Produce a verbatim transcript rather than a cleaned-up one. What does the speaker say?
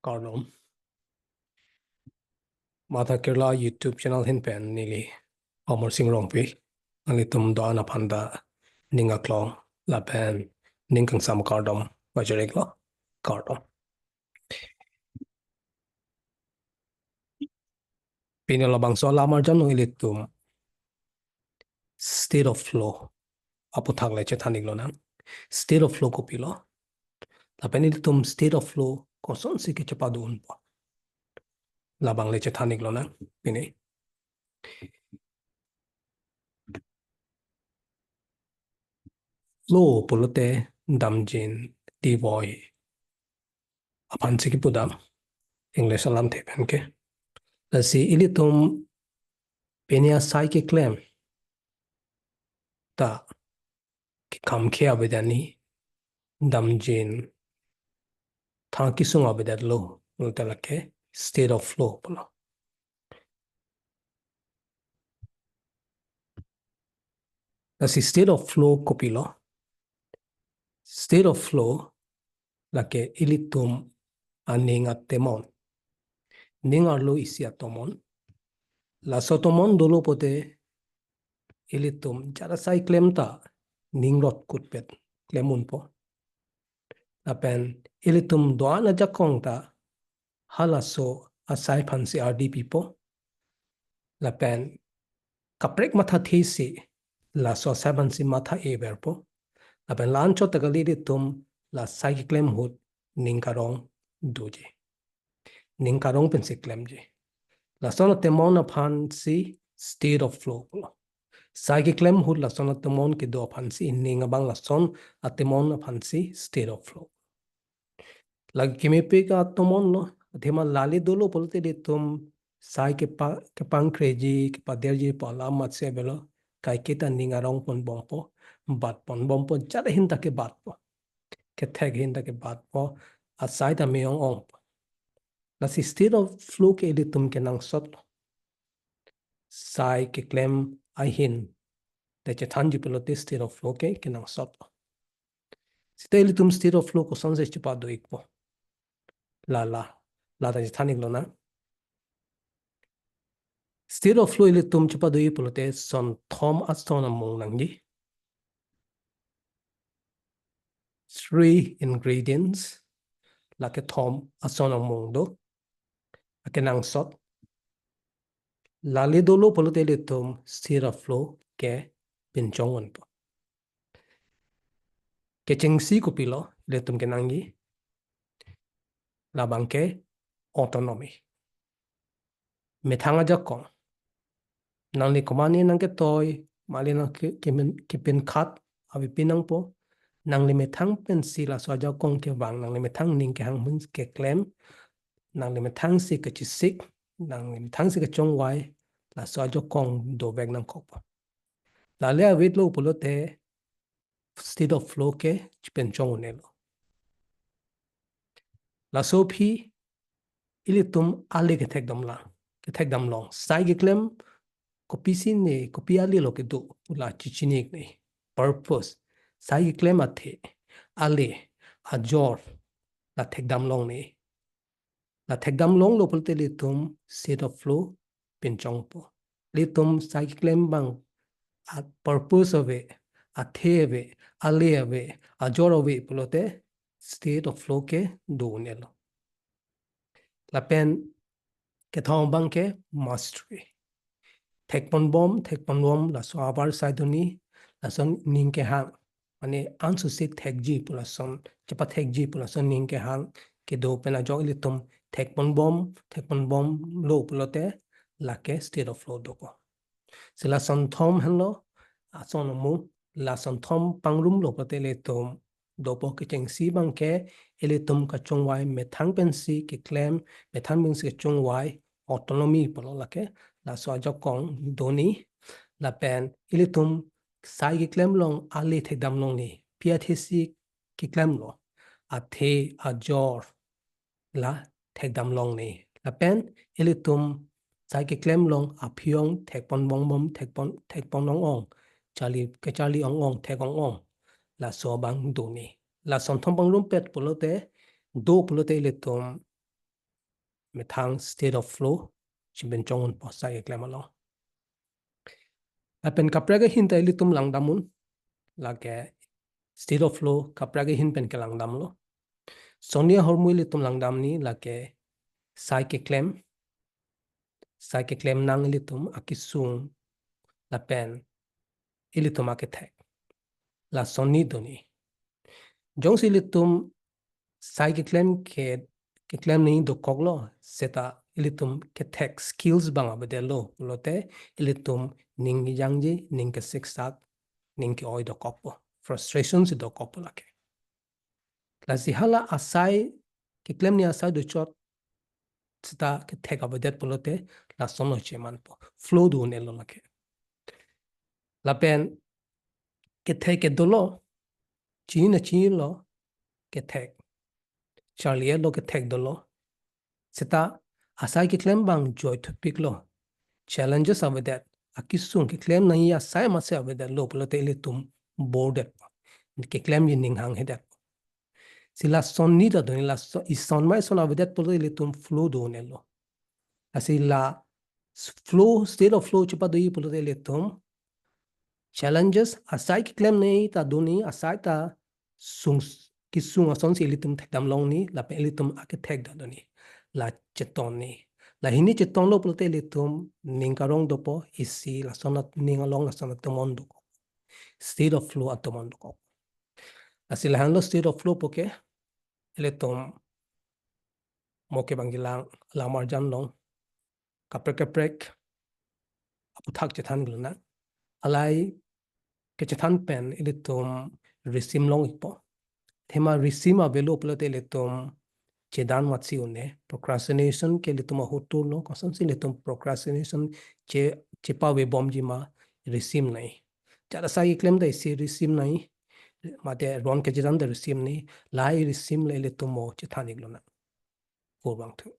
Kardom. Matha Kerala YouTube channel ahin pen neli Amarsing Rongpi. Nanglitum do-an aphan ta ning aklong lapen ning kangsam kardom pajir-iklo. Kardom. Pini labangso alam arjan nung ilitum state of flow aputhak le chethan-iklonang. State of flow kopilo? Lapen ilitum state of flow kosonsi kechepado unpo, labang le chethan-iklonang pini. Flow pulote damjin, divoi aphansi kipudam, English alamthe pen ke. Lasi ilitum pini asai keklem ta kekhamkhe avedetji, damjin thang kesung avedetlo pulote lake state of flow pulo. Lasi state of flow kopilo? State of flow lake ilitum aning atemon, ning arlo isi atomon. Laso atomon dolo pulote ilitum jat asai klem ta ning rot kutpet klem unpo. Lapen ilitum do-an ajakong ta halaso asai aphansi ardi pipo. Lapen kaprek mathathesi laso asai aphansi matha-e verpo. Lapen la-anchot ta kali, ilitum la sai keklem ahut ning karong doji. Ning karong pensi klemji. Lason atemon aphansi state of flow pulo. Sai keklem ahut lason atemon kedo aphansi, ning abang lason atemon aphansi state of flow. Lake kemepik atomon lo, athema lale dolo pulote ilitum sai kepa-, kepangkreji, kepaderji pu alam amatsi avelo, kaiketa ning arong ponbompo, bat ponbompo, jat ahin ta kebatpo, kethek ahin ta kebatpo, asai ta me-ong-ongpo. Lasi state of flow ke ilitum kenangsotlo. Sai keklem ahin le chethanji pulote state of flow ke kenangsotlo. Seta ilitum state of flow kosonsi chepado-ikpo? La la, la ta chethan-iklonang. State of flow ilitum chepado-ik pulote sonthom ason amung nangji. Three ingredients, lake thom ason amung do. Akenangsot. Lale dolo pulote ilitum state of flow ke pinchong unpo. Kechengsi kopilo ilitum kenangji? Labang ke autonomy. Methang ajakong. Nangli komatne nangketoi, mali nang ke-, kemen-, kepinkhat avepin nangpo. Nangli methang pensi laso ajakong kevang, nangli methang ning kehang pen keklem, nangli methangsi kechesik, nangli methangsi kechongvai, laso ajakong dovek nangkokpo. Lale avedetlo pulote state of flow ke chepinchong un-elo. Laso aphi ilitum ale kethekdamlang, kethekdamlong. Sai keklem kopisi ne, kopi ale lo kedo pu la chechini-iknei. Purpose. Sai keklem athe, ale, ajor, la thekdamlongnei. La thekdamlonglo pulote ilitum state of flow pinchongpo. Ilitum sai keklem abang a-purpose ave, athe ave, ale ave, ajor ave pulote state of flow ke do un-elo. Lapen kethom abang ke mastery. Thekponbom, thekponbom, laso abar sai doni, lason ning kehang, mane ansusi thekji pu lason, chepathekji pu lason ning kehang kedo pen ajok ilitum thekponbom, thekponbomlo pulote lake state of flow dopo. Si lason thom henlo ason amung, lason thom pangrumlo pulote ilitum dopo. Kechengsi abang ke ilitum kachongvai methang pensi keklem, methang pensi kachongvai, autonomy pulo lake, laso ajakong doni. Lapen ilitum sai keklem along ale thekdamlongnei, pi athesi keklemlo, athe ajor la thekdamlongnei. Lapen ilitum sai keklem along aphi-ong thekponbomnong, thekpon, thekponong-ong, charli, kecharli ong-ong, thek ong-ong, laso abang donei. Lason thom pangrumpet pulote, do pulote ilitum methang state of flow chipen chongun po sai keklem along. Lapen kaprek ahin ta ilitum langdam un, lake state of flow kaprek ahin pen kelangdamlo. Sonni ahormu ilitum langdamni lake sai keklem, sai keklem nang ilitum akesung lapen ilitum akethek. La sonni doni. Jongsi ilitum sai keklem ke, keklem nangji dokoklo, seta ilitum kethek skills abang avedetlo pulote ilitum ning kejangje, ning kesiksak, ning ke-oi dokokpo, frustration si dokokpo lake. Lasi hala asai, keklemji asai dochot seta kethek avedet pulote lasonlo chemanpo. Flow do-un-elo lake. Lapen kethek ke dolo, chinine chinilo kethek. Charli-etlo kethek dolo. Seta asai keklem abang joy thupiklo. Challenges avedet, akesung keklem nangji asai masi avedetlo pulote ilitum bordetpo. Keklemji ning hanghedet. Si la sonni ta doni, la so-, ison ma ison avedet pulote ilitum flow do-un-elo. Lasi la s-, flow, state of flow chepadoji pulote ilitum challenges asai keklem nangji ta doni, asai ta sung, kesung asonsi ilitum thekdam longni, lapen ilitum akethek ta doni. La chetonni. La hini chetonlo pulote ilitum ning karong dopo, isi lason at-, ning along lason atomon dokok. State of flow atomon dokok. Lasi lahenlo state of flow puke, ilitum mo kevangjilang, lamar jan along kaprek kaprek aputhak chethan iklo nang. Alai kechethan pen ilitum risim long ikpo. Athema risim avelo pulote ilitum chedan matsi un-e, procrastination ke ilitum ahut turlo, kosonsi ilitum procrastination che, chepavebomji ma risim nangji. Jat asai keklem ta isi risim nangji, mate ron kechedan ta risim nangji, lahai risim le ilitum mo chethan iklo nang. Kurvangthu.